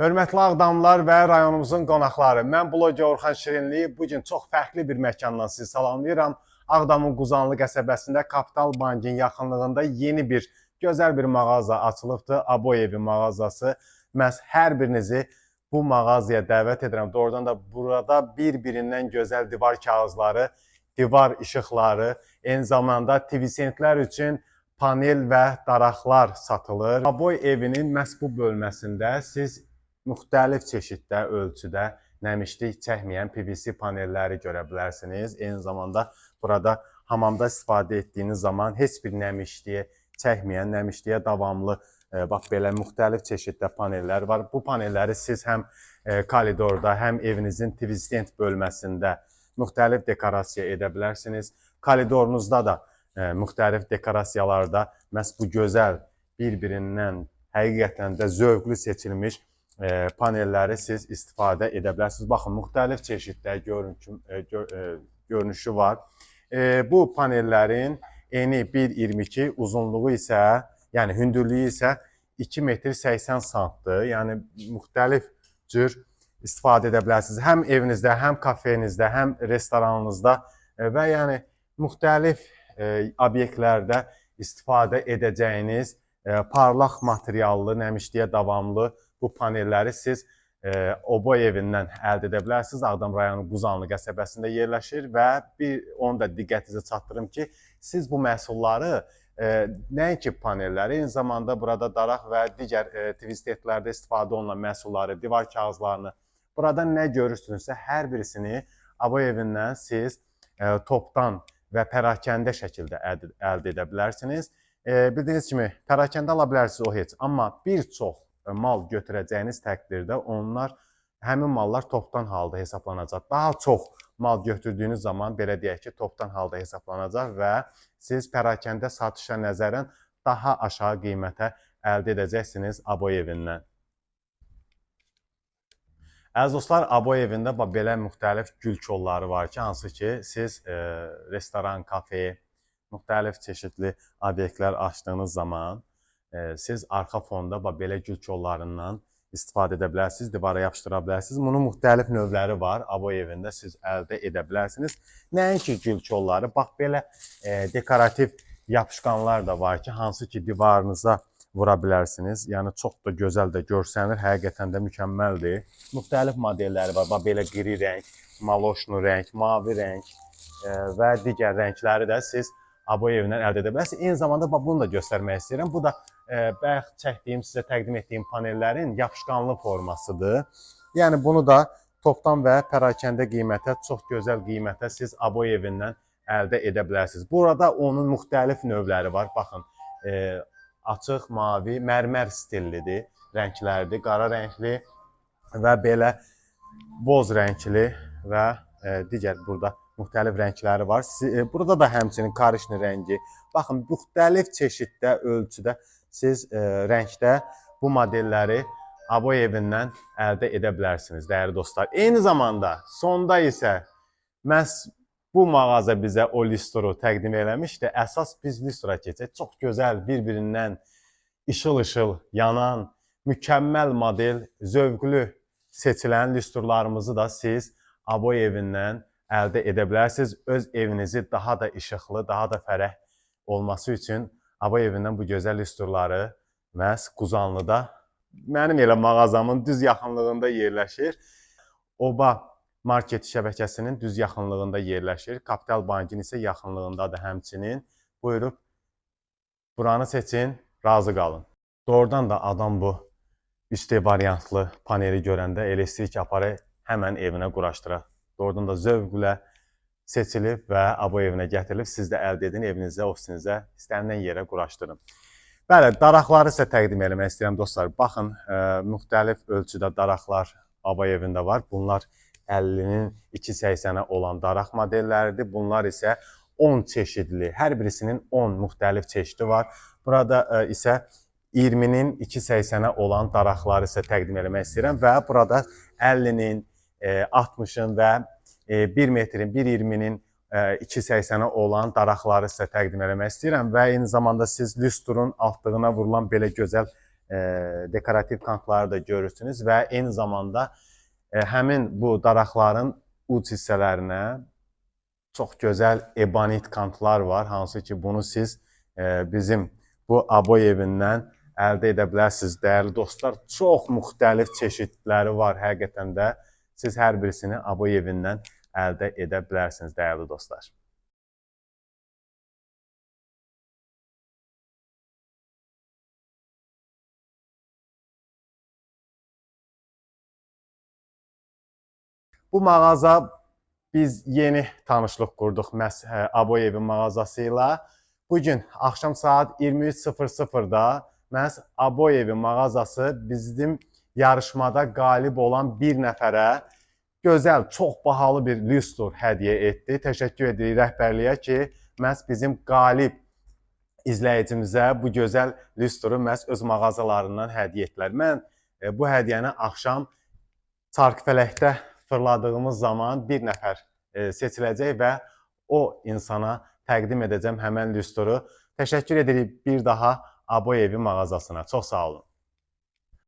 Hörmətli Ağdamlılar və rayonumuzun qonaqları, mən bloger Orxan Şirinli bu gün çox fərqli bir məkandan sizi salamlayıram. Ağdamın Quzanlı qəsəbəsində Kapital Bankın yaxınlığında yeni bir gözəl bir mağaza açılıbdır. Aboy evi mağazası. Məhz hər birinizi bu mağazaya dəvət edirəm. Doğrudan da burada bir-birindən gözəl divar kağızları, divar işıqları, eyni zamanda TV-sentlər üçün panel və daraqlar satılır. Aboy evinin məhz bu bölməsində siz müxtəlif çeşiddə, ölçüdə nəmişlik çəkməyən PVC panelləri görə bilərsiniz. Eyni zamanda burada hamamda istifadə etdiyiniz zaman heç bir nəmişliyə çəkməyən, nəmişliyə davamlı bax belə müxtəlif çeşiddə panellər var. Bu panelləri siz həm koridorda, həm evinizin TV stent bölməsində müxtəlif dekorasiya edə bilərsiniz. Koridorunuzda da müxtəlif dekorasiyalarda məhz bu gözəl bir-birindən həqiqətən də zövqlü seçilmiş panelləri siz istifadə edə bilərsiniz. Baxın, müxtəlif çeşiddə görünüşü var. Bu panellərin eni 1.22, uzunluğu isə, yəni hündürlüyü isə 2 metr 80 santdır. Yəni müxtəlif cür istifadə edə bilərsiniz. Həm evinizdə, həm kafenizdə, həm restoranınızda və yəni müxtəlif obyektlərdə istifadə edəcəyiniz parlaq materiallı, nəmişliyə davamlı bu panelləri siz Oboy evindən əldə edə bilərsiniz. Ağdam rayonu Quzanlı qəsəbəsində yerləşir və bir onu da diqqətinizə çatdırım ki, siz bu məhsulları nəinki panelləri, eyni zamanda burada daraq və digər TV-stetlərdə istifadə olunan məhsulları, divar kağızlarını burada nə görürsünüzsə, hər birisini Aboy evindən siz topdan və pərakəndə şəkildə əldə edə bilərsiniz. Bildiyiniz kimi pərakəndə ala bilərsiniz o heç, amma bir çox mal götürəcəyiniz təqdirdə onlar həmin mallar topdan halda hesablanacaq. Daha çox mal götürdüyünüz zaman belə deyək ki, topdan halda hesablanacaq və siz pərakəndə satışa nəzərən daha aşağı qiymətə əldə edəcəksiniz Aboy evindən. Əziz dostlar, Aboy evində bax belə müxtəlif gül kolları var ki, hansı ki, siz restoran, kafe, müxtəlif çeşidli obyektlər açdığınız zaman siz arxa fonda bax belə gül kollarından istifadə edə bilərsiniz, divara yapışdıra bilərsiniz. Bunun müxtəlif növləri var. Aboy evində siz əldə edə bilərsiniz. Nəinki gül kolları, bax belə dekorativ yapışqanlar da var ki, hansı ki divarınıza vura bilərsiniz. Yəni çox da gözəl də görsənir, həqiqətən də mükəmməldir. Müxtəlif modelləri var. Bax belə qri rəng, maloşnu rəng, mavi rəng və digər rəngləri də siz Aboy evindən əldə edə bilərsiniz. Eyni zamanda bax bunu da göstərmək istəyirəm. Bu da bayaq çəkdiyim, sizə təqdim etdiyim panellərin yapışqanlı formasıdır. Yəni bunu da topdan və pərakəndə qiymətə, çox gözəl qiymətə siz Aboy evindən əldə edə bilərsiniz. Burada onun müxtəlif növləri var. Baxın, açıq mavi, mərmər stillidir, rənglərdir, qara rəngli və belə boz rəngli və digər burada müxtəlif rəngləri var. Burada da həmçinin karışni rəngi. Baxın, müxtəlif çeşiddə, ölçüdə siz rəngdə bu modelləri Aboy evindən əldə edə bilərsiniz, dəyərli dostlar. Eyni zamanda sonda isə məhz bu mağaza bizə o lüsturu təqdim eləmişdi. Əsas biz lüstura keçək. Çox gözəl, bir-birindən işıl-işıl yanan, mükəmməl model, zövqlü seçilən lüsturlarımızı da siz Aboy evindən əldə edə bilərsiniz. Öz evinizi daha da işıqlı, daha da fərəh olması üçün Aboy evindən bu gözəl lüsturları məhz Quzanlıda mənim elə mağazamın düz yaxınlığında yerləşir. Oba market şəbəkəsinin düz yaxınlığında yerləşir. Kapital Bankın isə yaxınlığındadır həmçinin. Buyurub buranı seçin, razı qalın. Doğrudan da adam bu üstə variantlı paneli görəndə elə istəyir ki, aparı həmən evinə quraşdıra. Doğrudan da zövqlə seçilib və Aboy evinə gətirilib. Siz də əldə edin, evinizə, ofisinizə, istənilən yerə quraşdırın. Bəli, daraqları sizə təqdim eləmək istəyirəm dostlar. Baxın, müxtəlif ölçüdə daraqlar Aboy evində var. Bunlar 50-nin 2.80-ə olan daraq modelləridir. Bunlar isə 10 çeşidli, hər birisinin 10 müxtəlif çeşidi var. Burada isə 20-nin 2.80-ə olan daraqları sizə təqdim eləmək istəyirəm və burada 50-nin, 60-ın və 1 metrin, 1.20-nin 2.80-ə olan daraqları sizə təqdim eləmək istəyirəm və eyni zamanda siz lüstrun altlığına vurulan belə gözəl dekorativ kantları da görürsünüz və eyni zamanda həmin bu daraqların uc hissələrinə çox gözəl ebanit kantlar var, hansı ki bunu siz bizim bu aboy evindən əldə edə bilərsiniz, dəyərli dostlar. Çox müxtəlif çeşidləri var həqiqətən də. Siz hər birisini aboy evindən əldə edə bilərsiniz, dəyərli dostlar. Bu mağaza biz yeni tanışlıq qurduq məhz Aboy evi mağazası ilə. Bu gün axşam saat 23:00-da məhz Aboy evi mağazası bizim yarışmada qalib olan bir nəfərə gözəl, çox bahalı bir lüstr hədiyyə etdi. Təşəkkür edirik rəhbərliyə ki, məhz bizim qalib izləyicimizə bu gözəl lüstru məhz öz mağazalarından hədiyyə etdilər. Mən bu hədiyyəni axşam Çarxıfələkdə fırladığımız zaman bir nəfər seçiləcək və o insana təqdim edəcəm həmən lüstru. Təşəkkür edirik bir daha Aboy evi mağazasına. Çox sağ olun.